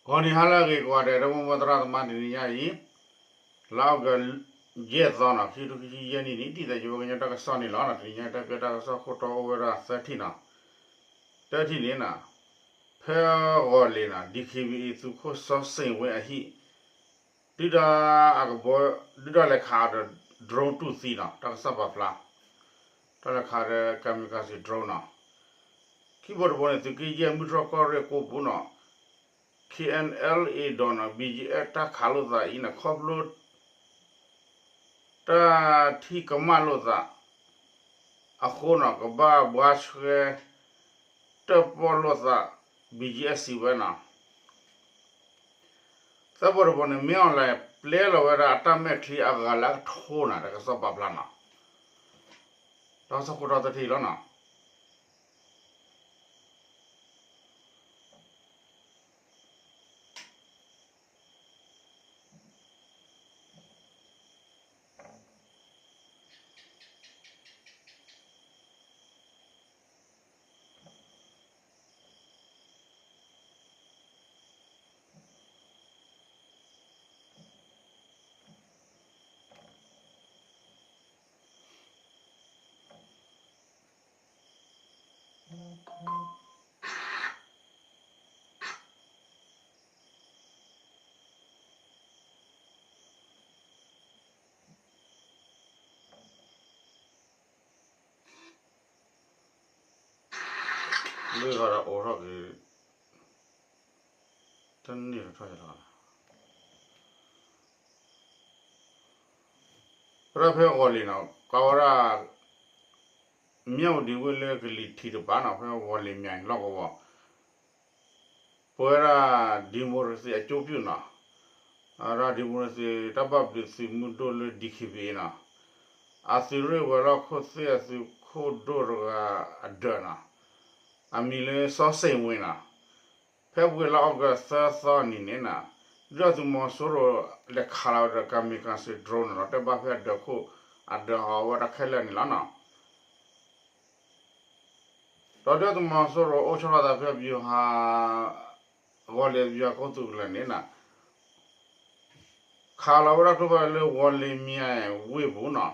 ဂီၤနံၤဟါလၢအဂ့ၤကိးဂၤဒဲး ဒီပုၢ်ဝဲၢ်သရၣ်သမါ တနံၤညါအံၤ လါအီကူး ယဲၢ်သီနီၤ ခံကထိခံဆံယဲၢ်နံၣ်န့ၣ် တံၢ်သးယဝဲကညီတၢ်ကစီၣ်န့ၣ်လီၤ. တနံၤညါတၢ်ပၢတၢ်ကစီၣ်ခိၣ်တီအိၣ်ဝဲဒၣ်သၢထံၣ်နီၤ, တၢထံၣ်န့ၣ်နီၤ ဖဲဂီၤလ့ၤနီၤ DKBA သုးခိၣ်စီၤစ့ၣ်ဝ့အဟံၣ် ဒုၣ်ဒါအကဘီ ဒုၣ်ဒါလဲၤခးအီၤဒီး drone တူၢ်သံနီၤ တၢ်ကစီၣ်ပာ်ဖျါ, တၢ်လဲၤခးဒီး kamikaze drone နီၤ, ခံဘိတဘိန့ၣ် သုးက့ယဲၢ်မုၢ်တြီၢ်ကီၢ်ရ့ၣ်ကိးပူၤနီၤ KNLA ဒီးနီၤ BGF တၢ်ခးလိာ်သးအံၤန့ၣ် ခီဖျိ တၢ်ထံၣ်ကမၣ်လိာ်သး အဃိနီၤ ကဘၣ်ဘှါဆှဲ တၢၣ်ပီၣ်လိာ်သး BGF စံးဝဲနီၤ, သၢဘိတဘိန့ၣ် မ့ၢ်အီၤလဲၣ် ပျဲလီၤဝဲဒၣ်အတၢ်မဲာ်ချံအဂၤလၢအကထိနီၤ တၢ်ကစီၣ်ပာ်ဖျါနီၤ, တၢ်ကစီၣ်ခိၣ်တီတထံၣ်လီၤနီၤ လၢဂၤဒီးအိးထီၣ်က့ၤ တန့ၢ်ထီၣ်လီၤ, ပရၢဖဲဂီၤလံနီၤ ကဝဲဒၣ် မၠၣ်ဝတံၤဝ့ၢ်လၢကလံၤထံးတပၤနီၤ ဖဲဂီၤလံမၠၣ်လီၢ်ကဝီၤ ပဝဲဒၣ် democracy အကၠိပျူၣ်နီၤ, အဝဲဒၣ် democracy တၢ်ဘၣ်ဘျုးသုးမုၢ်ဒိၣ်လၢ DKBA နီၤ, အသုးရ့ၣ်ဝဲၤလီၢ်ခိၣ်သ့ၣ်အသုးခိၣ်ဒိၣ်တဂၤအဒၢးနီၤ, အမံၤလၢစီၤစ့ၣ်ဝ့နီၤ, ဖဲပှဲၤလါအီကူးသၢသီနံၤန့ၣ်နီၤ, ဒုၣ်ဒါသုးမီၤစိရိၤလဲၤခးလီၤဝဲဒီး kamikaze drone နီၤ လီၤတဲာ်ဘၣ်ဖဲအဒၢးခိၣ် အဒၢးဟးဂီၤဝဲဒၣ်ခဲလၢာ်န့ၣ်လီၤနီၤ. ဒီးဒုၣ်ဒါသုးမီၤစိရိၤအိၣ်ဆီလီၤသးဖဲ ဗျူဟာ ဂီၤလံဗျူဟာကုန်းသုးကလၢၤန့ၣ်နီၤ, ခးလီၤဝဲဒၣ်ကျိဖးဒိၣ်လၢဂီၤလံမၠၣ်ဝ့ၢ်ပူၤနီၤ,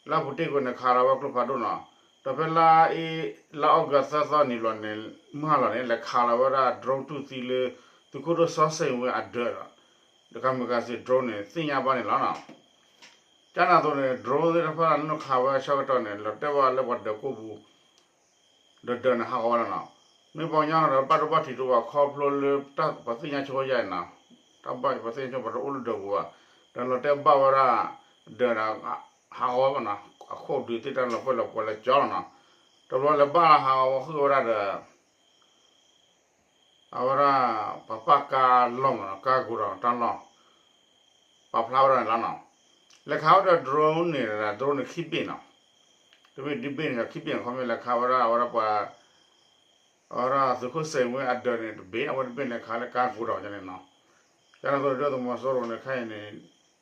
လၢပူၤတ့ၢ်ကွံာ်န့ၣ် ခးလီၤဝဲကျိဖးဒိၣ်နီၤ, ဒီးဖဲလါအ့ လါအီကူးသၢသီနံၤဘျီန့ၣ် မုၢ်ဟါလီၤန့ၣ် လဲၤခးလီၤဝဲဒၣ် drone တူၢ်သံလၢ သုးခိၣ်ဒိၣ်စီၤစ့ၣ်ဝ့အဒၢးဒီး kamikaze drone န့ၣ် သ့ၣ်ညါဘၣ်န့ၣ်လီၤနီၤ. ကန့ၣ်အသိးန့ၣ် drone သ့ၣ်တဖၣ်လၢနုာ်ခးဝဲဆၢကတီၢ်န့ၣ် လီၤတဲာ်ဘၣ်လၢပှၤဒၢးခိၣ်ပူၤ ဒီးဒၢးန့ၣ်ဟးဂီၤဝဲလီၤနီၤ. မ့ၢ်ပှၤကညီဒီးဘၣ်ဒိဘၣ်ထံးတအိၣ်ဘၣ် ခီဖျိလၢတၢ်ပှၤသ့ၣ်ညါဆိယါအံၤနီၤ, တၢ်ဘၣ်ပှၤသ့ၣ်ညါဆိပှၤတအိၣ်လၢဒၢးပူၤဘၣ်, ဒီးလီၤတဲာ်ဘၣ်ဝဲဒၣ် ဒၢးဒီး ဟးဂီၤဘၣ်နီၤ, အခိၣ်ဒုးသ့ၣ်တၢ်လီၤပှဲၤလီၤပှဲၤလၢကၠီလီၤနီၤ. တဘျီလဲၤဘၣ်လၢဟးဂီၤဝဲဃုာ်ဝဲဒၣ်ဒီး အဝဲဒၣ် ပှၤပာ်ကါလီၢ်မးနီၤ, ကါကိးဒီးတၢ်လီၢ် ပာ်ဖျါဝဲဒၣ်န့ၣ်လီၤနီၤ. လဲၤခးဝဲဒီး drone န့ၣ် drone န့ၣ်ခံဘ့ၣ်နီၤ, တဘ့ၣ်ဒ်ဘ့ၣ်န့ၣ် ခံဘ့ၣ်န့ၣ် ခီမ့ၢ်လဲၤခးဝဲဒၣ် အဝဲဒၣ်ပှၤ အဝဲဒၣ်သုးခိၣ်စ့ၣ်ဝ့အဒၢးန့ၣ်တဘ့ၣ်, အဝဲတဘ့ၣ်န့ၣ်ခးလၢကါကိးဒီးန့ၣ်နီၤ. ကန့ၣ်အသိးဒုၣ်ဒါသုးမီၤစိရိၤန့ၣ် ခဲအံၤန့ၣ်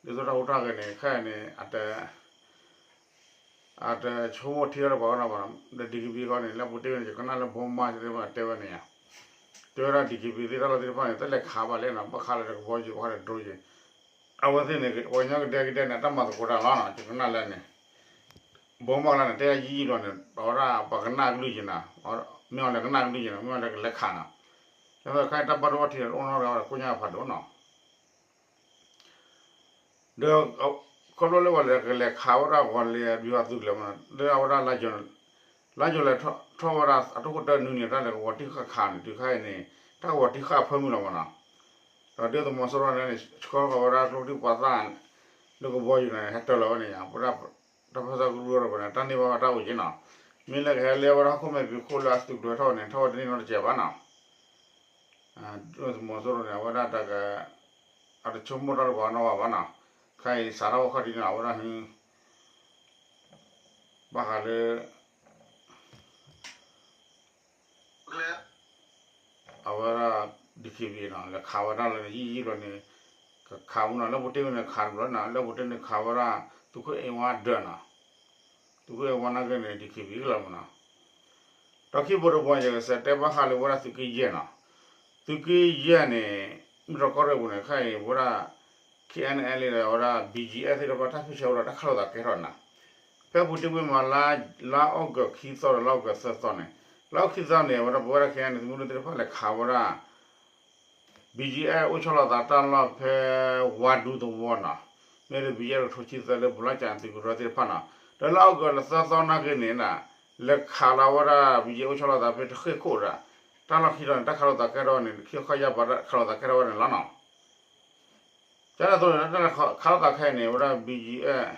ဒ်သိးတၢ်ဟူးတၢ်ဂဲၤန့ၣ် ခဲအံၤန့ၣ် အတ အတဆိကမိၣ်ထံလၢပှၤကညီဘၣ်နီၤ, ဒီး DKBA ခီန့ၣ် လၢပူၤတ့ၢ်ဝဲန့ၣ် ယကနၣ်လၢဘီမါသ့ၣ်တဖၣ်တဲဝဲန့ၣ်ယါ, တဲဝဲဒၣ် DKBA သ့ၣ်တၢ်လီၢ်သ့ၣ်တဖၣ်န့ၣ် တလဲၤခးဘၣ်လဲၣ်နီၤ, ဘၣ်ခးလၢတကဘီယူၤ ဘၣ်ခးဒီး drone ယါ, အဝဲသ့ၣ်န့ၣ် ပှၤကညီကဒဲကဒဲန့ၣ် တၢ်မၤသကိးတၢ်လီၤနီၤ, ယကနၣ်လၢန့ၣ် ဘီမါလၢန့ၣ် တဲယံာ်ယံာ်လီၤန့ၣ် အဝဲဒၣ်ပှၤကနၣ်ကလုၢ်ယါနီၤ, မ့ၢ်အီၤလဲၤကနၣ်ကလုၢ်ယါနီၤ, မ့ၢ်အီၤလဲၤကလဲၤခးနီၤ, လၢတၢ်ဘၣ်ဒိဘၣ်ထံးအိၣ်နီတဂၤဒီးကိညါဖးဒိၣ်နီၤ. ဒီး ခီဖျိလၢပှၤလဲၤကလဲၤခးဝဲဒၣ်ဂီၤလံ ဗျူဟာသုးကလၢၤမး လၢအဝဲဒၣ် လါယူၤလဲထီၣ်ဝဲဒၣ်အထိၣ်ခိၣ်တၢနွံန့ၣ် တၢ်လဲၤကဝီၤတံၢ်ဃာ်ခးန့ၣ် တုၤခါအံၤန့ၣ် တၢ်ကဝီၤတံၢ်ဃာ်ဖၢမုၢ်လီၤမးနီၤ. ဒီးဒုၣ်ဒါသုးမီၤစိရိၤန့ၣ် ဆှၢဃီၤဝဲဒၣ်ကျိချံမျိာ်သၣ် လၢကဘီယူၤန့ၣ် ဟဲတၢၤလီၤဝဲန့ၣ်ယါ ပဝဲဒၣ် တၢ်ပၢဆှၢကရူၢ်ဒီးပှၤန့ၣ် တၢ်န့ၢ်ဘၣ်ဝဲတၢ်အိၣ်က့ၤနီၤ. မ့ၢ်လၢကဟဲလၢအဝဲဒၣ်ဟီၣ်ခိၣ်မဲာ်ဖံးခိၣ်လၢအသုးကျိၤထီၣ်န့ၣ် ထီၣ်ဝဲတန့ၢ်နီတစဲးဘၣ်နီၤ. ဒုၣ်ဒါသုးမီၤစိရိၤန့ၣ် အဝဲဒၣ်တၢ်က အတဆိကမိၣ်တၢ်လၢပှၤနီၢ်ဂၤဘၣ်နီၤ. ခဲအံၤစးထီၣ်ဝဲခီၣ်ထံးန့ၣ် အဝဲဒၣ် ဘၣ်ဃးလၢ အဝဲဒၣ် DKBA နီၤ လဲၤခးဝဲဒၣ်လၢယံာ်ယံာ်ဘျီန့ၣ် ကခးမုၢ်နီၤ လၢပူၤတ့ၢ်ဝဲန့ၣ်ခးတဘျီနီၤ လၢပူၤတ့ၢ်န့ၣ်ခးဝဲဒၣ် သုးခိၣ်အဲၣ်ဝါဒၢးနီၤ သုးခိၣ်အဲၣ်ဝါနာ်က့န့ၣ် DKBA ကလီၤမးနီၤ. ဒီးခံဘိတဘိန့ၣ် ယကစးတဲဘၣ်ဃးလၢဝဲဒၣ်သုးက့ယဲၢ်နီၤ သုးက့ယဲၢ်န့ၣ် မ့ၢ်တြီကီၢ်ရ့ၣ်ပူၤန့ၣ် ခဲအံၤ ပဝဲဒၣ် K N L ဒီးဝဲဒၣ် B G F သ့ၣ်တဖၣ် တၢ်ဖံးဆၢဝဲဒီးတၢ်ခးလိာ်သးကဲထီၣ်နၤ, ဖဲပူၤတ့ၢ်ကွံာ်မး လါအီကူးခံသီဒီး လါအီကူးသၢသီန့ၣ်, လါအီကူးခံသီန့ၣ် အဝဲဒၣ်ပဝဲဒၣ် K N L သုးမုၢ်ဒိၣ်သ့ၣ်တဖၣ်လဲၤခးဝဲဒၣ် B G F အိၣ်ဆီလီၤသးတၢ်လီၢ်ဖဲ ဝါဒူသဝီနီၤ, မ့ၢ်ဒီး B G F တထိဆံသၢလၢပူၤလၢကၠၤသုးကရၢသ့ၣ်တဖၣ်နီၤ, ဒီးလၢအီကူးလါသၢသီနာ်က့န့ၣ် လဲၤခးလီၤဝဲဒၣ် B G F အိၣ်ဆီလီၤသးဖဲတဃ့ၢ်ခိၣ်ဒီး တၢ်လီၢ်ခံဒီးန့ၣ် တၢ်ခးလိာ်သးကဲထီၣ်န့ၣ် ခံခီယါပၤတၢ်ခးလိာ်သးကဲထီၣ်ဝဲန့ၣ်လီၤနီၤ. ကန့ၣ်အသိးန့ၣ် တၢ်ခးလိာ်သးခဲအံၤန့ၣ် ဝဲဒၣ် B G F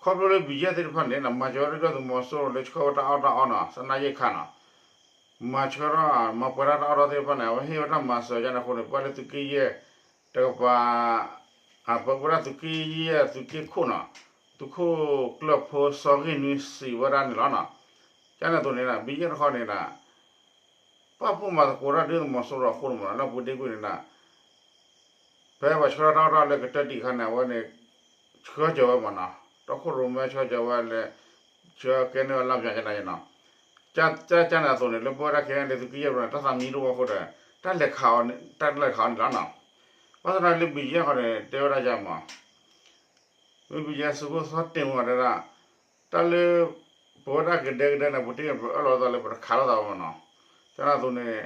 ခီဖျိလၢ B G F သ့ၣ်တဖၣ်န့ၣ် မၤစၢၤဝဲဒၣ်ဒုၣ်ဒါသုးမီၤစိရိၤလၢဆှၢဝဲတၢ်အီၣ်တၢ်အီနီၤ, စနါယ့ၣ်ခါနီၤ, မၤစၢၤထီၣ် မၤပှဲၤထီၣ်တၢ်အီၣ်တၢ်အီသ့ၣ်တဖၣ်န့ၣ် အဝဲဟ့ၣ်ဝဲတၢ်မၤစၢၤကန့ၣ်အဃိန့ၣ် ပှၤလၢသုးက့ယဲၢ်တကပၤ ပဝဲဒၣ်သုးက့ယဲၢ် သုးက့ခိၣ်နီၤ, သုးခိၣ်ကျၢၢ်ဖိစီၤဂ့ၢ်နွံစံးဝဲဒၣ်န့ၣ်လီၤနီၤ. ကန့ၣ်အသိးန့ၣ် B G F တခီန့ၣ် ပာ်ဖှိၣ်မၤသကိးတၢ်ဒုၣ်ဒါသုးမီၤစိရိၤအဃိန့ၣ်မးနီၤ, လၢပူၤတ့ၢ်ကွံာ်န့ၣ် ဖဲပှၤဆှၢတၢ်အီၣ်တၢ်အီလၢကတၢၢ်တံၢ်အခါန့ၣ် အဝဲန့ၣ် ဆှၢကၢၤဝဲမးနီၤ, တီခိၣ်ရိၣ်မဲဆှၢကၢၤဝဲလၢ ဆှၢကဲန့ၢ်ဝဲလၢပျၢၤကန့ၣ်နီၤ. ကန့ၣ်အသိးန့ၣ် လၢပဝဲဒၣ်ခဲအံၤန့ၣ် သုးက့ယဲၢ်ပူၤန့ၣ် တၢ်သးမံတအိၣ်အဃိဒီး တၢ်လဲၤခးအီၤန့ၣ်လီၤနီၤ. ဘၣ်ဆၣ်သနာ်က့လၢ B G F ဃီန့ၣ် တဲဝဲဒၣ်ယၤမး မ့ၢ် B G F သုးခိၣ်စီၤတ့ၢ်မူဝဲတဲဒၣ် တၢ်လၢ ပဝဲဒၣ်ကဒဲကဒဲန့ၣ် ပူၤတ့ၢ်ကွံာ်န့ၣ် ပအၢၣ်လီၤသးလၢပတခးလိာ်သးဘၣ်မးနီၤ. ကန့ၣ်အသိးန့ၣ်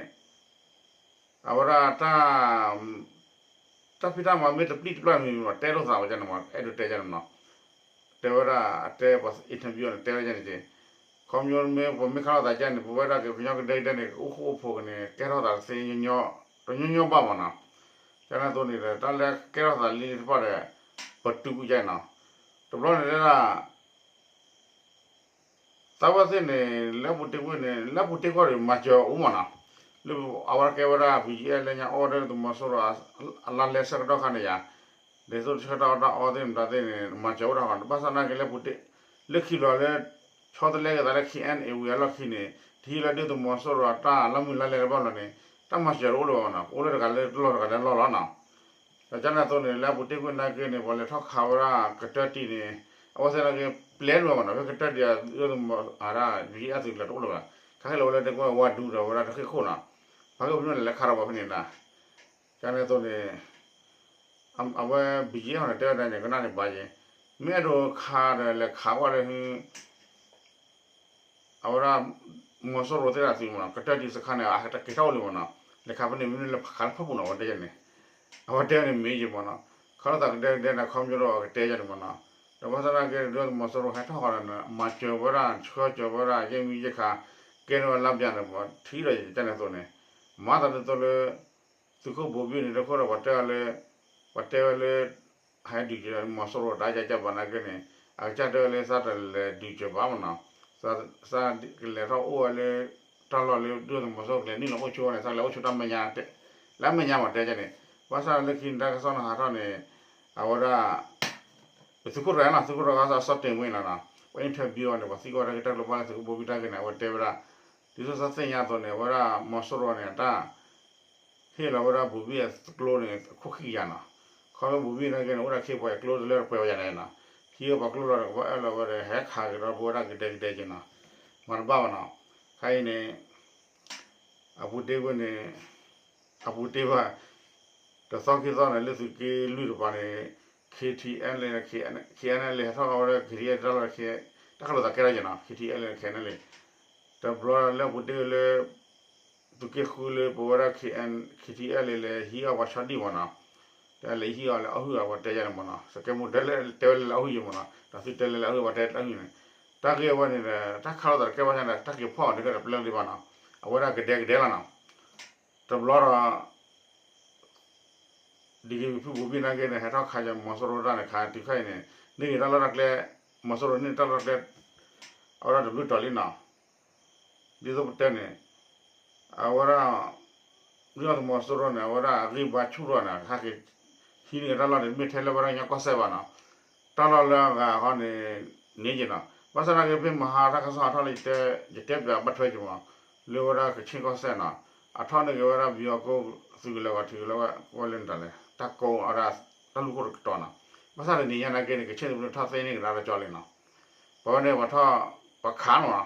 အဝဲဒၣ်တၢ် တၢ်ဖံးတၢ်မၤမ့ၢ်တပျံၤတပျၢ်မံၤမး တဲလိာ်သးဝဲန့ၣ်မး အဲၣ်ဒိးတဲန့ၣ်မးနီၤ. တဲဝဲဒၣ် အတဲပှၤ interview န့ၣ် တဲဝဲဒၣ်န့ၣ်က့ၤ ခီဖျိမ့ၢ်ပှၤမ့ၢ်ခးလိာ်သးကန့ၣ် ပဝဲဒၣ်ကညီကဒဲကဒဲန့ၣ် အိၣ်ဃူအိၣ်ဖိးကန့ၣ် ကဲထီၣ်သးတသ့ တညီညီဘၣ်မးနီၤ. ကန့ၣ်အသိးန့ၣ်ဒီး တၢ်လၢကဲထီၣ်သးလံတဖၣ်ဒီး ပတုာ်ကွံာ်ကန့ၣ်နီၤ. တဘျီန့ၣ်တဲဒၣ် သးဝဲသ့ၣ်န့ၣ် လၢပူၤတ့ၢ်ကွံာ်န့ၣ် လၢပူၤတ့ၢ်ကွံာ်ဒီး မၤစၢၤအိၣ်မးနီၤ. လၢအဝဲကဲဝဲဒၣ် B G F လၢညါအီၣ်ဒၣ်သုးမီၤစိရိၤ အလါလဲဆၢကတီၢ်ခါန့ၣ်ယါ ဒ်သိးဆှၢတၢ်အီၣ်တၢ်အီသ့ၣ်မတၤသ့ၣ်န့ၣ် မၤစၢၤအိၣ်တၢ်ဃီ ဘၣ်ဆၣ်သနာ်က့လၢပူၤတ့ၢ် လၢခံဘျီလၢ ဆီတလဲက့ၤသးလၢ K N A ဝံၤအလီၢ်ခံန့ၣ် တဟံးလၢဒုၣ်ဒါသုးမီၤစိရိၤအတၢ်လီၢ်မုၢ်လါလဲလၢၤဘၣ်လီၤန့ၣ် တၢ်မၤစၢၤတအိၣ်လၢၤဘၣ်မးနီၤ. ကအိၣ်လၢတဂၤလၢတလီၢ်တဂၤလၢလီၢ်လီၤနီၤ. ဒီးကန့ၣ်အသိးန့ၣ် လၢအပူၤတ့ၢ်ကွံာ်နာ်က့န့ၣ် ပှၤလဲၤထီၣ်ခးဝဲဒၣ်ကတၢၢ်တံၢ်န့ၣ် အဝဲသ့ၣ်နာ်က့ ပျဲနုာ်ဘၣ်မးနီၤ ဖဲကတၢၢ်တံၢ်အဒၢး အဒၣ် B G F သုးကျဲၤတအိၣ်လၢၤဘၣ်. ခါခဲလၢာ်ဝဲလၢတကွဲၢ်ဝါဒူဒီးဝဲဒၣ်တဃ့ၢ်ခိၣ်နီၤ. ဖဲကဖုန့ၣ်လဲၤခးထီၣ်ပှၤဖဲန့ၣ်နီၤ. ကန့ၣ်အသိးန့ၣ် အဝဲ B G F န့ၣ် တဲဝဲဒၣ်န့ၣ် ကနၣ်န့ၣ်ဘၣ်ယဲ မ့ၢ်အဲၣ်ဒိးခးဒီးလဲၤခးဝဲလၢ အဝဲဒၣ် မီၤစိရိၤသ့ၣ်တဖၣ်အသုးမးနီၤ ကတၢၢ်တံၢ်စခါန့ၣ် အကတၢၢ်က့ၤထီၣ်အိၣ်လံမးနီၤ လဲၤခးဖဲန့ၣ် မ့ၢ်လၢခးလၢဖၣ်ပူၤနီၤ အဝဲတဲန့ၣ် အဝဲတဲန့ၣ်မ့ၢ်ယဲမးနီၤ ခးလိာ်သးကဒဲကဒဲန့ၣ် ခီပညီဒီးအကတဲယဲန့ၣ်မးနီၤ ဒီးဘၣ်ဆၣ်သနာ်က့ ဒုၣ်ဒါသုးမီၤစိရိၤဟဲထီၣ်ဃီဒီး မၤစၢၤဝဲဒၣ် ဆှၢစၢၤဝဲဒၣ် ယဲၢ်မံယဲၢ်ခါ ကဲန့ၢ်ဝဲလါပျၢၤန့ၣ် ပှၤထံၣ်ဒီးယကန့ၣ်အသိးန့ၣ် မၤသးဒ်သိးလၢ သုးခိၣ်ဘိဘံၣ်န့ၣ် တခိၣ်ဒီးပှၤတဲအီၤလၢ ပှၤတဲဝဲလၢ ဟဲဒုးကၢၤမီၤစိရိၤတၢ်ယါကၢ်ဘၣ်နာ်က့န့ၣ် အကစၢ်တဲဝဲလၢသးတလဲၤဒုးကၢၤဘၣ်မးနီၤ သးကလဲၤထီၣ်အိၣ်ဝဲလၢ တၢ်လီၢ်လၢဒုၣ်ဒါသုးမီၤစိရိၤကလဲၤနုာ်လီၤအိၣ်ဆိဝဲန့ၣ် သးကလဲၤအိၣ်ဆိတၢ်မဲာ်ညါ လၢအမဲာ်ညါမးတဲကန့ၣ် ဘၣ်ဆၣ်လၢခံန့ၣ် တၢ်ကစီၣ်န့ၣ်ဟးထီၣ်န့ၣ် အဝဲဒၣ် သုးခိၣ်တဂၤနီၤ သုးခိၣ်တဂၤစီၤတ့ၢ်မူနီၤ ပှၤ interview အီၤန့ၣ် ပှၤသံကွၢ်တၢ်ဂ့ၢ်တၢ်ကျိၤဘၣ်လၢသုးခိၣ်ဘိဘံၣ်တၢ်ဂ့ၢ်န့ၣ် အဝဲတဲဝဲဒၣ် ဒ်သိးသးသ့ၣ်ညါအသိးန့ၣ် အဝဲဒၣ်မီၤစိရိၤန့ၣ် အတၢ် ဟ့ၣ်လီၤဝဲဒၣ်ဘိဘံၣ်အကျိန့ၣ် အခိၣ်ခံကယၤနီၤ ခီဖျိဘိဘံၣ်နာ်က့န့ၣ် အိၣ်ဒၣ်ခ့ပှၤကျိတလၢတပှဲၤဝဲယၤန့ၣ်နီၤ ခံပှၤကျိလီၤဒီးကဘၣ်အၢၣ်လီၤဝဲဒီး ဟဲခးက့ၤဒီးပဝဲဒၣ်ကဒဲကဒဲက့ၤနီၤ မၤတဘၣ်ဘၣ်နီၤ ခဲအံၤန့ၣ် အပူၤတ့ၢ်ဝဲန့ၣ် အပူၤတ့ၢ်ဘၣ် တသီခံသီန့ၣ် လၢသုးက့လွံၢ်တပၤန့ၣ် K T L K N L န့ၣ် K N L ဟဲထီၣ်ဝဲဒၣ် K T L တၢ်လီၢ် တၢ်ခးလိာ်သးကဲထီၣ်က့ၤနီၤ K T L K N L တဘျီလၢအပူၤတ့ၢ်ဝဲလၢ သုးက့ဃုလၢပဝဲဒၣ် K N K T L လဲၤဟံးအီၣ်ပှၤဆီဒံၣ်မးနီၤ တၢ်လဲၤဟံးအီၣ်လၢအီၣ်ဟုၣ်အဝဲတဲယၤန့ၣ်မးနီၤ စကဲမူတဲလၢတဲဝဲလၢအီၣ်ဟုၣ်ယဲမးနီၤ တၢ်သုတဲလၢလၢအီၣ်ဟုၣ်ဝဲတဲလၢအီၣ်ဟုၣ်န့ၣ် တၢ်ဂ့ၢ်အဝဲန့ၣ်ဒီး တၢ်ခးလိာ်သးတကဲဘၣ်န့ၣ်ဒီး တၢ်က့ၤဖီၣ်အီၤန့ၣ်ကဒီးပျဲလံဘၣ်နီၤ အဝဲဒၣ်ကဒဲကဒဲလီၤနီၤ တဘျီဒီး ဒ်က့ၤဖုဘိဘံၣ်နာ်က့န့ၣ် ဟဲထီၣ်ခးယၤမီၤစိရိၤတၢ်န့ၣ် ခးတုၤခဲအံၤန့ၣ် န့ၢ်က့ၤတၢ်လီၢ်တၢ်ကျဲ မီၤစိရိၤန့ၢ်တၢ်လီၢ်တၢ်ကျဲ အဝဲဒၣ်တဘျုးတီၤလံနီၤ ဒ်သိးပတဲန့ၣ် အဝဲဒၣ် ဒုၣ်ဒါသုးမီၤစိရိၤန့ၣ် အဝဲဒၣ်အဂံၢ်ဘါဆူၣ်ထီၣ်န့ၣ် ဟဲက့ၤဟံးန့ၢ်က့ၤတၢ်လီၢ်န့ၣ် မ့ၢ်ထဲလၢပဝဲဒၣ်ကညီကီၢ်စဲၣ်ဘၣ်နီၤ တၢ်လီၢ်လၢအဂၤဃီန့ၣ် န့ၢ်က့ၤနီၤ ဘၣ်ဆၣ်သနာ်က့ ဖဲမဟါတၢ်ကစီၣ်ဟးထီၣ်လၢ ယတဲပၠးဘၣ်ထွဲက့ၤမး လၢဝဲဒၣ်ကခ့ၣ်ကီၢ်စဲၣ်နီၤ အထီၣ်န့ၢ်က့ၤဝဲဒၣ်ပယီၤကီၢ်သုးကလၢၤဂီၤထံးကလၢၤဝဲလၢနတၢ်လဲၣ် တၢ်ကိးအဝဲဒၣ် တၢ်လူၢ်ခိၣ်တကတီၢ်နီၤ ဘၣ်ဆၣ်တနံၤညါနာ်က့န့ၣ် ကခ့ၣ်သုးမုၢ်ထီၣ်သ့န့ၢ်ကဒါတကၠီလံနီၤ ပဝဲန့ၣ်ပှၤထီၣ် ပှၤခးနီၤ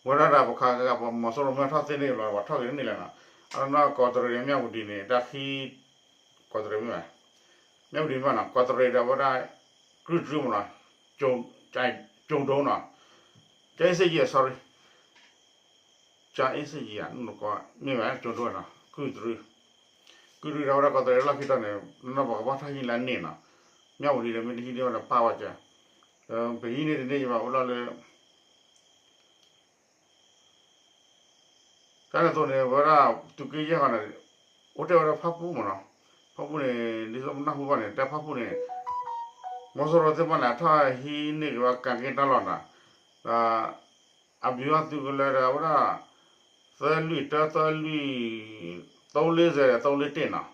ဝဲဒၣ်ဒီးပှၤခးက့ၤ ပှၤမီၤစိရိၤမ့ၢ်ထီၣ်သ့န့ၢ်က့ၤလီၤ ပှၤထီၣ်က့ၤတန့ၢ်လၢၤနီၤ အနီၢ်ကီၢ်တရံးန့ၣ် မၠၣ်ဝတံၤန့ၣ် တၢ်ခံ ကီၢ်တရံးမ့ၢ်ဘၣ်, မၠၣ်ဝတံၤမ့ၢ်နီၤ ကီၢ်တရံးဒီးဝဲဒၣ် ကြုၢ်တြူမ့ၢ်နီၤ, ကၠိဒိနီၤ, ကၠၣ်အ့စ့ယံၤ sorry, ကၠၣ်အ့စ့ယံၤဧါ နကီမ့ၢ်ဘၣ် ကၠိဒိနီၤ ကြုၢ်တြူ, ကြုၢ်တြူဒီးဝဲဒၣ်ကီၢ်တရံးလီၢ်ခံတီၤန့ၣ် နီၢ်ပှၤကဘၣ်ထီၣ်ဟံးလၢန့ၣ်နီၤ, မၠၣ်ဝတံၤဒီးမ့ၢ်တဟံးန့ၢ်ဝဲဒီးပာ်ဝဲကၠၢ်, ပဟံးန့ၢ်တန့ၢ်ယဘၣ်အိၣ်လီၤလၢ တၢ်န့ၣ်အသိးန့ၣ် ဝဲဒၣ်သုးက့ယဲၢ်ဃီန့ၣ် အိၣ်တဲဝဲဒၣ်ဖၣ်ပူၣ်မ့ၢ်နီၤ, ဖၣ်ပူၣ်န့ၣ် ဒ်သိးပနၢ်ဟူဘၣ်န့ၣ် တဲဖၣ်ပူၣ်န့ၣ် မီၤစိရိၤသ့ၣ်တဖၣ်န့ၣ် အထီၣ်ဟံးန့ၢ်က့ၤဝဲကၤက့တၢ်လီၢ်နီၤ, ဒီး အဘံၣ်အီသုးကလၢၤဒီးဝဲဒၣ် သၢလွံၢ်တၢ သၢလွံၢ် သုံးလေးဆယ်ဒီး သုံးလေးတစ်နီၤ,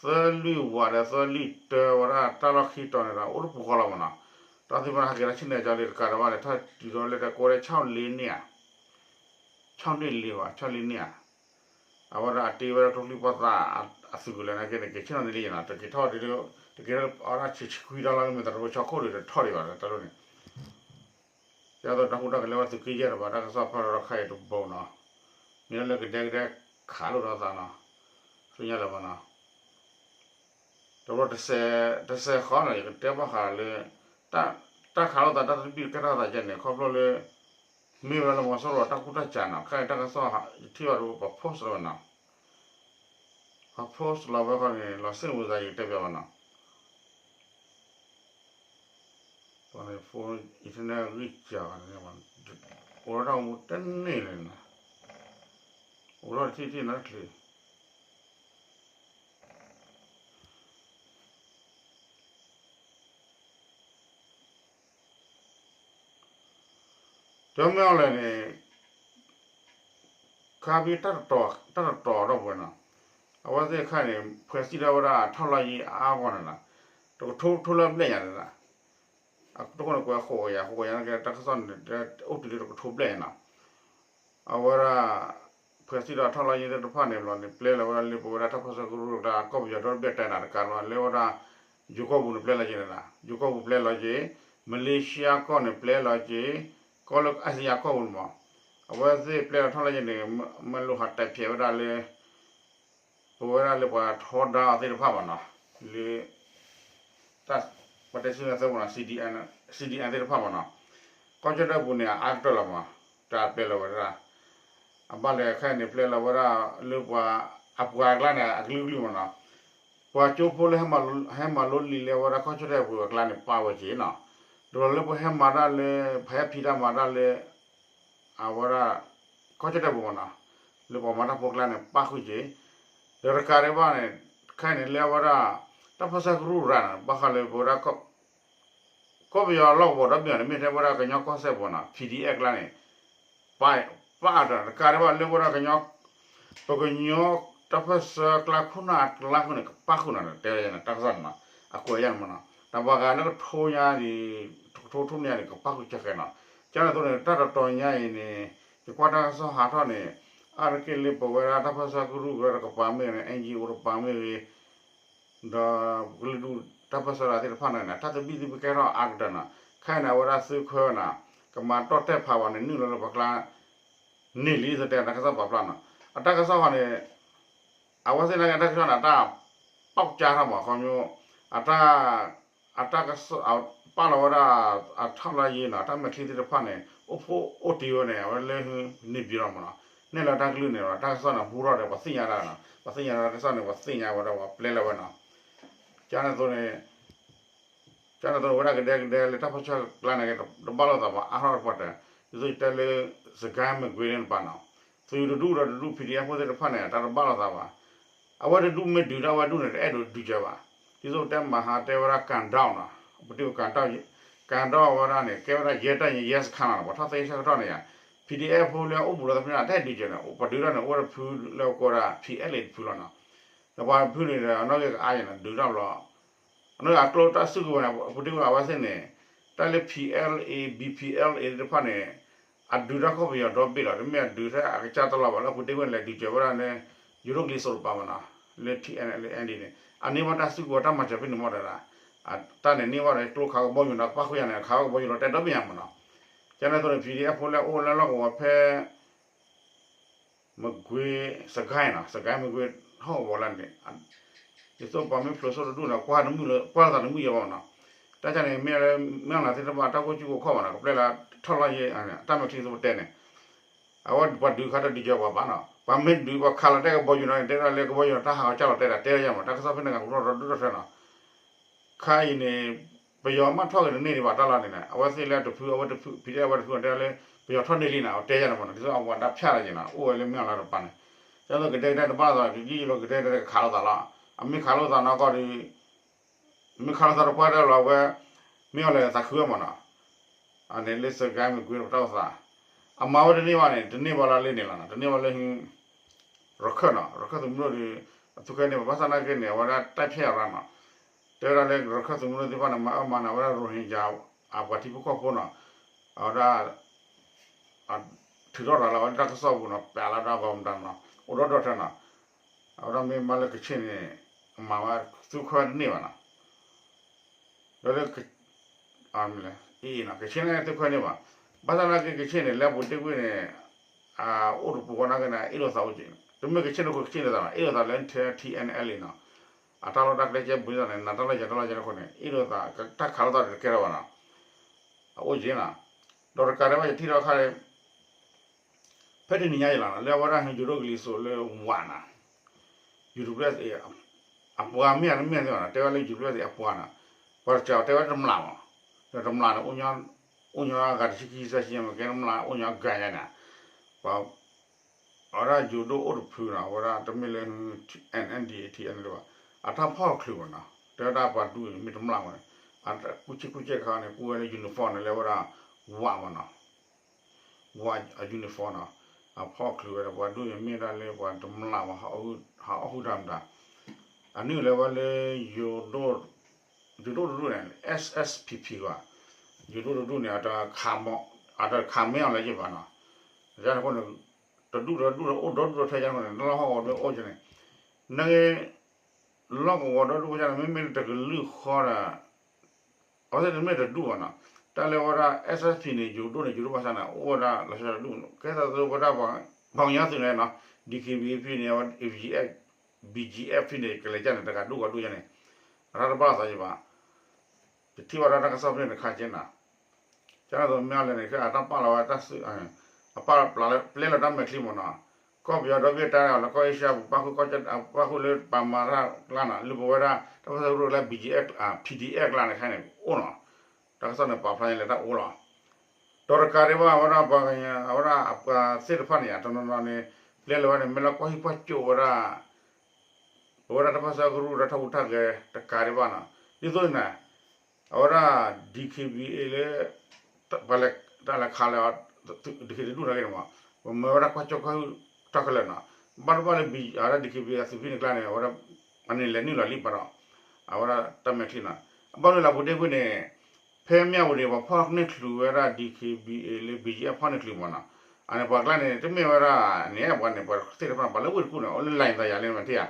သၢလွံၢ်ဝးဒီး သၢလွံၢ်တၢ ဝဲဒၣ်တၢ်လီၢ်ခံတီၤန့ၣ်ဒီး အိၣ်တပူၤဃီလီၤမ့ၢ်နီၤ, တၢ်သ့ၣ်တဖၣ်န့ၣ် ဟဲက့ၤတၢ်ဆ့ၣ်နီၤကၠီလံတကးဒီးဘၣ်န့ၣ် ထီၣ်တုၤထီၣ်လၢတၢ်ကိးဝဲဒၣ် ဆီၣ်လ့န့ၣ်ဧါ, ဆီၣ်န့ၣ်လ့ဘၣ် ဆီၣ်လ့န့ၣ်ဧါ, အဝဲဒၣ်အတ့ဝဲဒၣ်ကျိချံပှီၢ်သၣ်အသုးကလၢၤနာ်က့န့ၣ် က့ၤဆ့ၣ်နီၤန့ၣ်လံနီၤ, တက့ၤထီၣ်ဒ် တက့ၤထီၣ်အီၣ်ဒၣ်ဆံးဆံးခွံတၢ်လီၢ်လၢမ့ၢ်တရူးဆီခိၣ်ဒီးတထီၣ်ဒံးဘၣ်တၢ်လီၢ်န့ၣ် ကဲသိးတၢ်ဟူးတၢ်ကလဲၤဝဲသုးက့ယဲၢ်တဘၣ် တၢ်ကစီၣ်ဖီၣ်လီၤခါအံၤတဘိနီၤ, မ့ၢ်လၢကဒဲကဒဲခးလိာ်ဒီးသးနီၤ, ဆူညါလၢၤဘၣ်နီၤ, တဘျီ တစဲးဃီနီၤ ယကတဲဘၣ်ဃးလၢ တၢ်ခးလိာ်သးတၢ်တဘံၣ်ကဲထီၣ်သးယဲန့ၣ် ခီဖျိလၢ မ့ၢ်ဝဲလၢမီၤစိရိၤတၢ်ကူၣ်တၢ်စးနီၤ ခဲအံၤတၢ်ကစီၣ်ယထံၣ်ဘၣ်တဘျီ ပှၤ post လီၤဝဲနီၤ, ပှၤ post လီၤဝဲဃီန့ၣ် လီၤစ့ၣ်ဝံၤသးယကတဲပျးဘၣ်နီၤ ပှၤန့ၣ် phone internet ဂံၢ်စှၤန့ၣ် အိၣ်ထီၣ်တၢ်အိၣ်မူတန့ၢ်လၢၤနီၤ, အိၣ်ထီၣ်တထံၣ်ထံၣ်နီတချံး တဲမ့ၢ်အီၤလဲၣ်န့ၣ် ခါဖဲ တၢ်တတီၤထီၣ်ပှဲၤနီၤ, အဝဲသ့ၣ်အခါန့ၣ် ဖှဲးစံၣ်ထီၣ်ဝဲဒၣ်ထီၣ်လီၤယံၤအါဂီၢ်န့ၣ်နီၤ, တကထိထိလၢအဘျဲၣ်ညါန့ၣ်နီၤ, အတဃိန့ၣ်ကွဲးဃိးကယၤ ဃိးကယၤန့ၣ်ကဲတၢ်ကစီၣ်န့ၣ် အိၣ်တုၤလၢတကထိဘျဲၣ်ညါနီၤ အဝဲဒၣ် ဖှဲးစံၣ်ဒီးထီၣ်လီၤယံၤသ့ၣ်တဖၣ်န့ၣ်ဘျီန့ၣ် ပျဲလီၤဝဲဒၣ်လၢပဝဲဒၣ်တၢ်ပၢဆှၢကရူၢ်အကျါ ကီၢ်ပယီၤဒီတဘ့ၣ်တဲနၤတကးဘၣ်လၢဝဲဒၣ် ယိၤကီၢ်ပူၤန့ၣ်ပျဲလီၤက့ၤန့ၣ်, ယိၤကီၢ်ပူၤပျဲလီၤက့ၤ, မလ့ရှံယါကီၢ်န့ၣ်ပျဲလီၤက့ၤ, ကီၢ်လၢအၣ်စံယါကီၢ်ပူၤန့ၣ်မး, အဝဲသ့ၣ်ပျဲလီၤထီၣ်လီၤယံၤန့ၣ် မ့ၢ်လိၣ်ဟးတဲဖျဲးဝဲဒၣ်လၢ ပဝဲဒၣ်လၢပှၤထီဒါအီၤသ့ၣ်တဖၣ်ဘၣ်နီၤ, လၢ တၢ် ပတဲဆူညါသၢပူၤနီၤ CDM သ့ၣ်တဖၣ်မးနီၤ, ကီၢ်ကၠီၣ်တဲၣ်ပူၤန့ၣ် အအါကတၢၢ်လီၤမး, တၢ်ပျဲလီၤဝဲဒၣ်, အဘၣ်လဲၣ်ခဲအံၤန့ၣ် ပျဲလီၤဝဲဒၣ်လၢပှၤ အပှၤအကျါန့ၣ် အကလုာ်ကလုာ်မးနီၤ, ပှၤကၠိဖိလၢ ဟဲမၤလိလံာ်လဲဝဲဒၣ်ကီၢ်ကၠီၣ်တဲၣ်ပူၤအကျါန့ၣ် ပာ်ဝဲက့ၤနီၤ, ဒီးလၢပှၤဟဲမၤတၢ်လၢ ပှၤဟဲဖံးတၢ်မၤတၢ်လၢ အဝဲဒၣ် ကီၢ်ကၠီၣ်တဲၣ်ပူၤမးနီၤ, လၢပှၤမၤတၢ်ဖိအကျါန့ၣ် ပာ်ဃုာ်က့ၤ, ဒီးတကးဒံးဘၣ်န့ၣ် ခဲအံၤန့ၣ်လၢအဝဲဒၣ် တၢ်ပၢဆှၢကရူၢ်ရၤန့ၣ် ဘၣ်ဃးလၢပဝဲဒၣ် ကီၢ်ပယီၤလီၢ်ကဝီၤဒီဘ့ၣ်န့ၣ် မ့ၢ်ထဲဝဲဒၣ်ကညီကီၢ်စဲၣ်ပူၤနီၤ PDF အကျါန့ၣ် ပာ် ပာ်အါတကးဒံးဘၣ်လၢဝဲဒၣ်ကညီ ပကညီတၢ်ပၢဆှၢကျါခိၣ်နၢ်အကျါဃိန့ၣ် ကပာ်ဃုာ်နီၤ တဲဝဲန့ၣ် တၢ်ကစီၣ်န့ၣ်နီၤ အကွဲးယါန့ၣ်မးနီၤ တၢ်ပှၤဂၤလၢကထိညါဒံး ကထိထိညါန့ၣ် ကပာ်ဃုာ်ကဲကဲနီၤ ကန့ၣ်အသိးန့ၣ် တၢ်တတီၤညါအံၤန့ၣ် ယကွၢ်တၢ်ကစီၣ်ဟးထီၣ်န့ၣ် အါတက့ၢ်လၢပဝဲဒၣ်တၢ်ပၢဆှၢကရူၢ်ကရၢတကပၤမ့ၢ်ဂ့ၤ NGO တကပၤမ့ၢ်ဂ့ၤ ဒီးကလုာ်ဒူၣ်တၢ်ပၢဆှၢသ့ၣ်တဖၣ်န့ၣ် တၢ်သဘံၣ်သဘုၣ်ကဲထီၣ်အါကတၢၢ်နီၤ ခဲအံၤန့ၣ် အဝဲဒၣ်သုးခွဲးဝဲနီၤ ကမၤတီၢ်တဲာ်ဖးဝဲန့ၣ် နုာ်လီၤလၢပှၤကျါ န့ၢ်လံ တဲတၢ်ကစီၣ်ပာ်ဖျါနီၤ အတၢ်ကစီၣ်ဃီန့ၣ် အဝဲသ့ၣ်နာ်က့တၢ်ကစီၣ်န့ၣ် အတၢ်ပီၣ်ကၠါထီၣ်မး ခီဖျိ အတၢ် အတၢ်ကစီၣ် ပာ်လီၤဝဲဒၣ် အထီၣ်လၢယံၤနီၤ တၢ်မဲာ်ချံသ့ၣ်တဖၣ်န့ၣ် အိၣ်ဖှိၣ်အိၣ်တ့ၢ်ဝဲန့ၣ် အဝဲလၢ နေပြည်တော်မးနီၤ နဲၣ်လီၤတၢ်ကလုၢ်န့ၣ်ဒီး တၢ်ကစီၣ်န့ၣ် ဟူထီၣ်ဒီး ပှၤသ့ၣ်ညါတၢ်နီၤ ပှၤသ့ၣ်ညါတၢ်ကစီၣ်န့ၣ် ပှၤသ့ၣ်ညါဝဲဒီး ပှၤပျဲလီၤဝဲနီၤ ကန့ၣ်အသိးန့ၣ် ကန့ၣ်အသိးန့ၣ် ဝဲဒၣ်ကဒဲကဒဲလၢတၢ်ပၢဆှၢကျါန့ၣ် တဘၣ်လိာ်သးဘၣ် အါထီၣ်တပှၢ်တၢၢ် ဒ်သိးယတဲလၢ စကဲမ့ၢ်ကွ့န့ၣ်တပၤနီၤ သုးတဒူၣ်ဒီးတဒူၣ် PDF ဖိသ့ၣ်တဖၣ်န့ၣ် တၢ်တဘၣ်လိာ်သးဘၣ် အဝဲတဒူၣ်မ့ၢ်ဒုးတၢ်ဝဲဒူၣ်န့ၣ် တအဲၣ်ဒိးဒုးကဲဘၣ် ဒ်သိးတဲမဟါတဲဝဲဒၣ် ကန်တောက်နီၤ ပတံၤဝဲ ကန်တောက် ကန်တောက်ဝဲဒၣ်န့ၣ် ကဲဝဲဒၣ် ရဲတပ်ရင်း ရဲစခန်းနီၤ ပှၤထီၣ်သ့ဆၢကတီၢ်န့ၣ်ယါ PDF ဖိလၢအိၣ်ဘူးလီၤသ့ၣ်တဖၣ်န့ၣ် တအဲၣ်ဒုးကဲန့ၣ် ပှၤဒုးတၢ်န့ၣ် အိၣ်ဝဲဒၣ်တဖုလၢကိးဝဲဒၣ် PLA တဖုလီၤနီၤ ဒီးပှၤတဖုန့ၣ်ဒီး အနီၣ်ဂံၢ်ကအါယဲၢ်န့ၣ် ဒုးတၢ်ဘျီ အနီၣ်ဂံၢ်အကျိတၢ်စုကဝဲၤန့ၣ် ပတံၤဝဲအဝဲသ့ၣ်န့ၣ် တၢ်လၢ PLA BPLA သ့ၣ်တဖၣ်န့ၣ် အဒုးတၢ်ကီၢ်ပယီၤဒီဘ့ၣ်လီၤ တမ့ၢ်အဒုးထဲအကစၢ်တလီၤဘၣ်လၢပတံၤဝဲန့ၣ် လဲၤဒုးကဲဝဲဒၣ်လၢ ယိၤဒိၣ်ကျ့စိတပၤမးနီၤ လၢ TNLA ND န့ၣ် အန့ၢ်ဘၣ်တၢ်စုကဝဲၤတၢ်မၤစၢၤဖဲန့ၣ်မ့ၢ်တဒၣ် တၢ်န့ၣ်န့ၢ်ဘၣ်ဒီးကျိခးကဘီယူၤနီၤ ပၣ်ဃုာ်ယါန့ၣ် ခးကဘီယူၤလီၤတဲာ်ဒီဘ့ၣ်ညါမးနီၤ ကန့ၣ်အသိးန့ၣ် PDF ဖိလၢအိၣ်လၢလီၢ်ကဝီၤဖဲ မကွ့ စကဲနီၤ စကဲမကွ့ ဟီၣ်ကဝီၤလၢန့ၣ် ဒ်သိးပှၤမ့ၢ်ဖျိးစိတဒူၣ်န့ၣ် ကွၢ်တမုာ်လၢ ကွၢ်လိာ်သးတမုာ်ယဲဘၣ်နီၤ. တၢ်န့ၣ် မ့ၢ်လၢ မ့ၢ်လၢသ့ၣ်တဖၣ်တၢ်ကိၢ်ကၠူၣ်ကိၢ်ခီၣ်မးနီၤ ကပျဲလၢ ထီၣ်လီၢ်ယဲ တၢ်မဲာ်ချံသိးပတဲန့ၣ် အဝဲပှၤဒုးခါတဒုးကၢၤပှၤဘၣ်နီၤ ပှၤမ့ၢ်ဒုးပှၤခးလီၤတဲာ်ကဘီယူၤနီၤ တဲဒၣ်လၢကဘီယူၤနီၤ တၢ်ဟးဂီၤကၢ်လီၤတဲာ်ဒၣ် တဲယဲမး တၢ်ကစီၣ်ဖဲန့ၣ် ကရူၢ်ဒီးဒူၣ်ထီၣ်ထွဲနီၤ ခါအံၤန့ၣ် ပယီၤမ့ၢ်ထီၣ်က့ၤတန့ၢ်ဒံးဘၣ်တၢ်လီၢ်န့ၣ် အဝဲသ့ၣ်လၢတဖု အဝဲတဖု ဖံးဒဲး အဝဲတဖုတဲလၢ ပယီၤထီၣ်န့ၢ်လံနီၤ အတဲယဲန့ၣ်မးနီၤ ဒ်သိးအဝဲဒၣ်ဖၠၣ်လီၤက့ၤနီၤ အိၣ်ဝဲလၢမ့ၢ်အီၤလၢတပၤန့ၣ် ဒ်သိးကဒဲကဒဲတဘၣ်သး ကယံာ်ယံာ်လီၤကဒဲကဒဲကခးလိာ်သးလီၤ အမ့ၢ်ခးလိာ်သးနီၢ်ကီၢ်ဒီး မ့ၢ်ခးလိာ်သးတပှၢ်တၢၢ်လီၤ အဝဲ မ့ၢ်အီၤလဲၤသးခုဝဲမးနီၤ အန့ၣ်လၢစကဲမကွ့ပတၢ်အိၣ်သး အမၤဝဲတန့ၢ်ဘၣ်န့ၣ် တန့ၢ်ဘၣ်လၢလၢန့ၣ်လီၤနီၤ တန့ၢ်ဘၣ်လၢ ရခၢၣ်နီၤ ရခၢၣ်သုးမုၢ်ဒိၣ်ဒီး အသူၣ်ခဲန့ၢ်ဘၣ် ဘၣ်ဆၣ်နာ်က့န့ၣ် အဝဲဒၣ်တၢ်ဖၠၣ်ရၤနီၤ တဲဝဲဒၣ်လၢရခၢၣ်သုးမုၢ်ဒိၣ်သ့ၣ်တဖၣ်န့ၣ် မၤအၢမၤနးဝဲဒၣ် ရိဟင်ဂျာ အပှၤထံဖိကီၢ်ဖိနီၤ အဝဲဒၣ် ထုးထီၣ်ရၤလီၤဝဲဒၣ်တၢ်ကစီၣ်ပူၤနီၤ ပျးလီၤဒၣ်ဂီၤမတၤနီၤ အိၣ်ဒီးဒီးထဲနီၤ အဝဲဒၣ်မ့ၢ်မၤလၢကခ့ၣ်န့ၣ် အမၤဝဲသူၣ်ခၢၣ်တန့ၢ်ဘၣ်နီၤ ဒီးလၢ ကခ့ၣ်န့ၣ် ကခ့ၣ်န့ၣ်သုၣ်ခၢၣ်န့ၢ်ဘၣ် ဘၣ်ဆၣ်နာ်က့ကခ့ၣ်န့ၣ် လၢပူၤတ့ၢ်ကွံာ်န့ၣ် အအိၣ်တပူၤဃီနာ်က့န့ၣ် အ့ၣ်လိာ်သးအိၣ်က့ၤ တမ့ၢ်ကခ့ၣ်န့ၣ်ခိၣ်ကခ့ၣ်န့ၣ်သးဘၣ် အ့ၣ်လိာ်သးလၢ ထံ ထံ အဲၣ် အဲၣ် လံနီၤ အတၢ်လီၢ်တၢ်ကျဲကဲဘုသးန့ၣ် နတၢ်လီၢ်ယတၢ်လီၢ်ယဲန့ၣ်အဃိန့ၣ် အ့ၣ်လိာ်သး တၢ်ခးလိာ်သးဒီးတကဲထီၣ်ဘၣ်နီၤ အအိၣ်က့ၤနီၤ ဒီးတကးဒံးဘၣ်ယထံၣ်ဒီးခါ ဖဲတနံၤညါအံၤလီၤ လၢအဝဲဒၣ်ယိၤဒိၣ်ကလံၤစိးလၢဝးနီၤ ယူၤဒူးပျဲၢ်သ့ၣ် အပှၤမ့ၢ်ဧါတမ့ၢ်သ့ၣ်ဘၣ်နီၤ တဲဝဲလၢယူၤဒူးပျဲၢ်သ့ၣ်အပှၤနီၤ ပှၤတစဲးတဲဝဲတမျးမး ဒီးတမျးန့ၣ် အိၣ်ညီအဂၤတဆံခံဆံမ့ၢ်ကဲတမျး အိၣ်ညီအဂၤညါန့ၣ် ပှၤ အဝဲဒၣ်ယိၤဒိၣ်အိၣ်တဖုနီၤ အဝဲဒၣ်တမ့ၢ်လၢ NNDAT န့ၣ်ဘၣ် အတၢ်ဖီၣ်ချုးမးနီၤ တဲဝဲဒၣ်ပှၤဒူၣ်အံၤမ့ၢ်တမျးမးန့ၣ် အကူၣ်ဆ့ကူၣ်ဆ့တခါန့ၣ် ကူၣ်ဝဲလၢ uniform န့ၣ် လၢဝဲဒၣ် ဝးမးနီၤ ဝးအ uniform နီၤ အဖီၣ်ချုးဝဲဒီး ပှၤဒူၣ်အံၤမ့ၢ်ဒၣ်လၢပှၤတမျးမး ဟးအီၣ်ဟုၣ်တၢ်မတၤ အနုာ်လၢဝဲလၢ ယိၤဒိၣ်တဒူၣ်န့ၣ် SSPP ဘၣ် ယိၤဒိၣ်တဒူၣ်န့ၣ် အတခးမ့ၢ်အီၤလၢယဘၣ်နီၤ ယန့ၣ်အဃိန့ၣ် တဒူၣ်ဒီးဒူၣ်ဒီးအိၣ်ဒီဒူၣ်ဒီးထဲယန့ၣ် လၢဟီၣ်ကဝီၤဒိၣ်အိၣ်ကန့ၣ် နဂ့ၤ လီၢ်ကဝီၤဒီဒူၣ်အိၣ်ကန့ၣ် မ့မ့ၢ်လၢတကလုာ်ဃီဒီး အဝဲသ့ၣ်တမ့ၢ်တဒူၣ်ဘၣ်နီၤ တၢ်လၢဝဲဒၣ် SSPP န့ၣ် ယိၤဒိၣ်န့ၣ် ယိၤဒိၣ်ဘၣ်ဆၣ်န့ၣ် အိၣ်ဝဲဒၣ်လီၤဆီတဒူၣ် ကဲသးသိးဝဲဒၣ် ပှၤကညီသုးန့ၣ်နီၤ DKBA ဖဲန့ၣ် BGF ဖဲန့ၣ် ကလဲၤကန့ၣ် တဂၤဒူၣ်ဂၤဒူၣ်ယန့ၣ် အတၢ်တဘၣ်သးယဘၣ် ယထံၣ်ဘၣ်ဒၣ်တၢ်ကစီၣ်ဖဲန့ၣ်တခါက့နီၤ ကန့ၣ်သိးမ့ၢ်အီၤလဲၣ်န့ၣ် အတၢ်ပာ်လီၤဝဲတၢ်စု အပာ်ပျဲလီၤတၢ်မဲာ်ချံမးနီၤ ကီၢ်ပယီၤဒီဘ့ၣ်တၢ်လီၤ ကီၢ်အ့ရှါပူၤ ပာ်ဃုာ်ကီၢ် ပာ်ဃုာ်လၢပှၤမၤတၢ်ကျါနီၤ လၢပဝဲဒၣ် တၢ်ပၢၢ်ဆၢကရူၢ်လၢ BGF PDF ကျါန့ၣ်ခဲအံၤန့ၣ် အိၣ်နီၤ တၢ်ကစီၣ်န့ၣ် ပာ်ဖျါန့ၣ်လၢတၢ်အိၣ်လီၤ ဒီးတကးဒံးဘၣ် အဝဲဒၣ်ပှၤ အဝဲဒၣ်အပှၤသ့ၣ်တဖၣ်န့ၣ် တနီၤနီၤန့ၣ် ပျဲလီၤဝဲန့ၣ် မ့ၢ်လၢကွၢ်ဟံၣ်ကွၢ်ကၠိဝဲဒၣ် ပဝဲဒၣ်တၢ်ပၢၢ်ဆၢကရူၢ်ဒီးတၢ်ဟူးတၢ်ဂဲၤတကးဒံးဘၣ်နီၤ ဒ်သိးန့ၣ် အဝဲဒၣ် DKBA လၢ ပှၤလဲၤ တၢ်လဲၤခးလၢ DKBA တဒူၣ်န့ၣ်ဂ့ၤန့ၣ်မး ပမၢဝဲဒၣ်ကွၢ်ကၠိကွၢ်ဟံၣ်တၢ်ခဲလၢာ်နီၤ ဘၣ်တဘၣ်လၢ အဝဲဒၣ် DKBA အသုးဖံန့ၣ်ကျါန့ၣ် အဝဲဒၣ် အန့ၣ်လဲၤနုာ်လီၤလံဘၣ်ဒီး အဝဲဒၣ်တၢ်မဲာ်ချံနီၤ အဘၣ်နုာ်လၢပူၤတ့ၢ်ကွံာ်န့ၣ် ဖဲမၠၣ်ဝတံၤန့ၣ် ပှၤဖီၣ်န့ၢ်ချုးဝဲဒၣ် DKBA လၢ BGF ဖီၣ်န့ၢ်ချုးမးနီၤ အန့ၣ်ပှၤကျါန့ၣ် တမ့ၢ်ဝဲဒၣ်န့ၣ်ပှၤသ့ၣ်တဖၣ် ပှၤလၢဝ့ၢ်တကူၣ်န့ၣ် အိၣ်လၢ လၢညါသးယၤလၢမ့ၢ်ထံၣ်ဧါ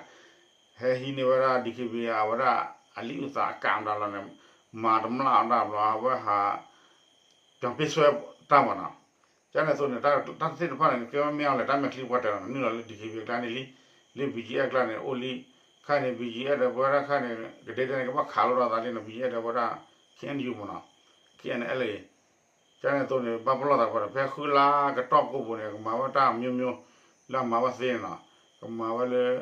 ဟဲဟံးန့ၢ်ဝဲဒၣ် DKBA အဝဲဒၣ် အလံာ်အုၣ်သးအကးမတၤလီၤန့ၣ် မၤတမျၢ်အတၢ်ဘျီ အဝဲဟး ပၠီၤပ့ဆွဲတၢ်မးနီၤ ကန့ၣ်အသိးန့ၣ် တၢ်သ့ၣ်တဖၣ်န့ၣ် ကဲမ့ၢ်အီၤလဲၣ် တၢ်မဲာ်ချံပှၤတဲလီၤ နုာ်လီၤလၢ DKBA ကျါန့ၣ်လံ လၢ BGF ကျါန့ၣ် အိၣ်လံ ခါန့ၣ် BGF ဒီးပဝဲဒၣ်ခါန့ၣ် ကဒဲဒဲန့ၣ် ကဘၣ်ခးလိာ်ဒီးသးလံနီၤ BGF ဒီးပဝဲဒၣ် KNU မးနီၤ KNLA ကန့ၣ်အသိးန့ၣ် ဘၣ်ပလီၢ်သးပှၤဒီး ဖဲဃုလါကတီၢ်ကိးပူၤန့ၣ် ကမၤဝဲတၢ်မျိုးမျိုး လၢအမၤဝဲသ့န့ၣ်နီၤ ကမၤဝဲလၢ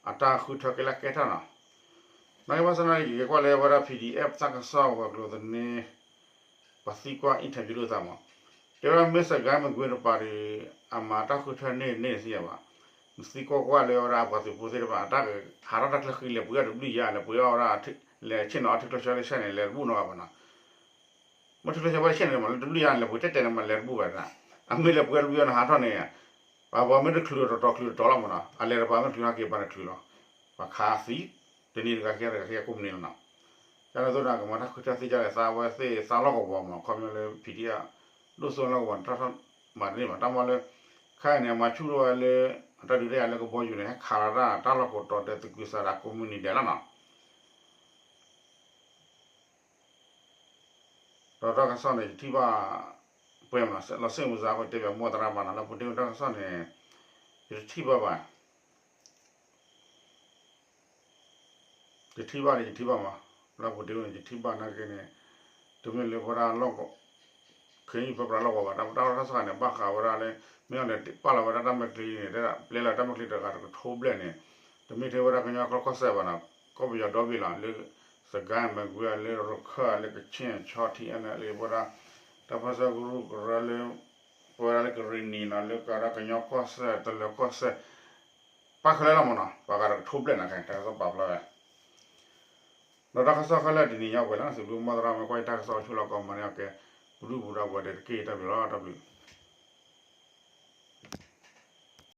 အတၢ်ဃုထၢကဲလၢကဲထီၣ်နီၤ နာ်က့ဘၣ်ဆၣ်နာ်က့ ယကကွၢ်လၢဝဲဒၣ် PDF တၢ်ကစီၣ်ဝဲၤကျိၤသန့ ပှၤသံကွၢ် interview လိာ်သးမး တဲဝဲဒၣ်မ့ၢ်စကဲမကွ့တပၤဒီး အမၤတၢ်ဃုထၢန့ၢ်န့ၢ်သ့ယၤဘၣ် နသံကွၢ်ကွၢ်လၢဝဲဒၣ်အပှၤသုးဖိသ့ၣ်တဖၣ် အတၢ်ဟးထီၣ်တၢ်ချၢဃံလဲၤပှ့ၤအီၣ်တဘျုးယၤ လဲၤပှ့ၤအီၣ်ဝဲဒၣ် လဲၤဆ့ၣ်နီၤအီၣ်ထံကျိဆၢတဆဲန့ၣ် လဲၤတဘူၣ်နီတဂၤဘၣ်နီၤ မ့ၢ်ထံကျိဆၢဝဲတဆဲန့ၣ်မး လၢတဘျုးယၤန့ၣ် လဲၤပှ့ၤတဲတဲန့ၣ်မး လဲၤတဘူၣ်ဘၣ်နီၤ အမ့ၢ်လဲၤပှ့ၤတဘျုးယၤန့ၣ် ဟးထီၣ်န့ၣ် ပှၤမ့ၢ်တချုးတတီၤချုးတတီၤလီၤမးနီၤ အလဲၤတပၤမ့ၢ်ချုးဟဲက့ၤပှၤန့ၣ်ချုးလီၤ ပှၤခးသံ တနံၤတဂၤခံဂၤတဂၤခံဂၤကိးမုၢ်နံၤလီၤနီၤ ကန့ၣ်အသိးန့ၣ် ကမၤတၢ်ဃုထၢသ့ဒ်လဲၣ် သးဝဲသ့ၣ်သးလီၢ်ကဝီၤမးနီၤ ခီပညီလၢ PDF ဒိၣ်စိလီၢ်ကဝီၤန့ၣ် တၢ်ထီၣ်မၤတန့ၢ်ဘၣ် တၢ်မၤလၢ ခဲအံၤန့ၣ် မၤဆူၣ်ထီၣ်ဝဲလၢ အတၢ်ဒုးတၢ်ယၤလၢကဘီယူၤန့ၣ် ဟဲခးလီၤတၢ် တၢ်လီၢ်ကိးတီၤဒဲးသကုၤဆးဒးကိးမုၢ်နံၤဒဲးလီၤနီၤ ဒီးတၢ်ကစီၣ်န့ၣ် ယထံၣ်ဘၣ် ပှဲၤမးနီၤ လီၤစ့ၣ်မုၢ်စါအဃိ တဲဘၣ်မိၢ်သရၣ်ဘၣ်နီၤ လၢပူၤတ့ၢ်တၢ်ကစီၣ်န့ၣ် ယတထံၣ်ဘၣ်ဘၣ် ယထံၣ်ဘၣ်န့ၣ် ယထံၣ်ဘၣ်မး, လၢပူၤတ့ၢ်န့ၣ် ယထံၣ်ဘၣ်နာ်က့န့ၣ်, တမ့ၢ်လၢပဝဲဒၣ်လီၢ်ကဝီၤ, ခဲအံၤပၢပြးလီၢ်ကဝီၤဘၣ်, တၢ်တၢ်တၢ်စးန့ၣ် ဘၣ်ဃးဝဲဒၣ်လၢ မ့ၢ်အီၤန့ၣ် ပာ်လီၤဝဲဒၣ်တၢ်မဲာ်ချံန့ၣ် တဲဒၣ်ပျဲလီၤတၢ်မဲာ်ချံတဂၤတကထိဘျဲၣ်န့ၣ်, တမ့ၢ်ထဲဝဲဒၣ်ကညီကျိာ်ကီၢ်စဲၣ်ဘၣ်နီၤ, ကီၢ်ပယီၤဒီဘ့ၣ်လီၤ, လၢ စကဲၣ် မကွ့ လၢရခၢၣ် လၢကခ့ၣ် ခၠီၣ်ထံ အၣ်နဲၣ်လ့ ပဝဲဒၣ် တၢ်ပၢဆှၢကရူၢ်ကရၢလၢ ပဝဲဒၣ်လၢကရံၣ်နံၤနီၤ လၢကဒီးကညီကီၢ်စဲၣ် တလၢၤကီၢ်စဲၣ် ပၣ်ခဲလၢာ်လီၤမးနီၤ, ပှၤဂၤတကထိဘျဲၣ်နီၤ ခဲတၢ်ကစီၣ်ပာ်ဖျါဝဲ ဒီးတၢ်ကစီၣ်ခဲလၢာ်တနံၤညါဝဲလီၤ, စံးဘျုးမီၢ်သရၣ်မ့ၢ်ကွၢ်ယတၢ်ကစီၣ်အိၣ်ဆူၣ်လီၤ comment န့ၣ် အကဲ ပဒုၣ်ပဒါပှၤဒဲးတက့ၢ် တၢ်ဘျုးလီၤ တၢ်ဘျုး